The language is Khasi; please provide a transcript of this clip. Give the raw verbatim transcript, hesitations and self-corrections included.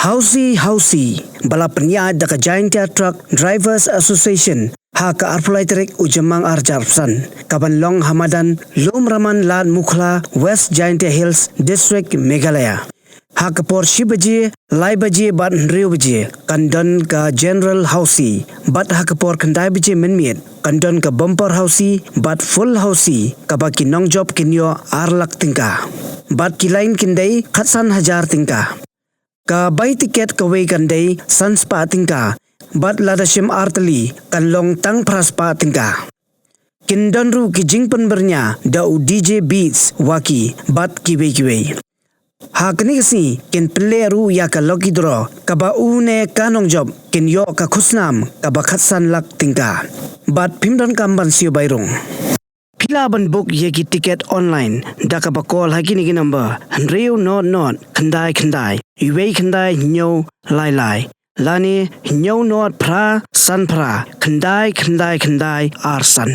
Hausi Hausi, ba la pynïaid da ka Jaintia Truck Drivers Association ha ka arphew lai tarik u Jymmang ar hajar arphew san, ka ban long ha madan Lum Raman Lad Mukhla, West Jaintia Hills District, Meghalaya. Ha ka por shi baje, lai baje bad hynriew baje kan don ka General Hausi, bad ha ka por khyndai baje mynmiet kan don ka Bumper Hausi bad Full Hausi, kaba ki nongjop kin ïoh ar lak tyngka, bad ki lain kin dei khatsan hajar tyngka. Ka bai tiket kawei kan dei san spah tyngka, bad lada shim ar tylli kan long tang phra spah tyngka. Kin don ruh ki jingpynbyrngia da u D J Beats, Waki bad kiwei kiwei. Ha kane ka sngi kin pynleh ruh ïa ka lucky draw, kaba u ne ka nongjop kin ïoh ka khusnam kaba khatsan lak tyngka. Bad phim donkam ban siew bai rung. Phi lah ban book ïa ki tiket online da kaba call ha kine ki number: hynriew nod nod khyndai khyndai, wei khyndai hynñiew lai lai, lane hynñiew nod phra san phra, khyndai khyndai khyndai ar san.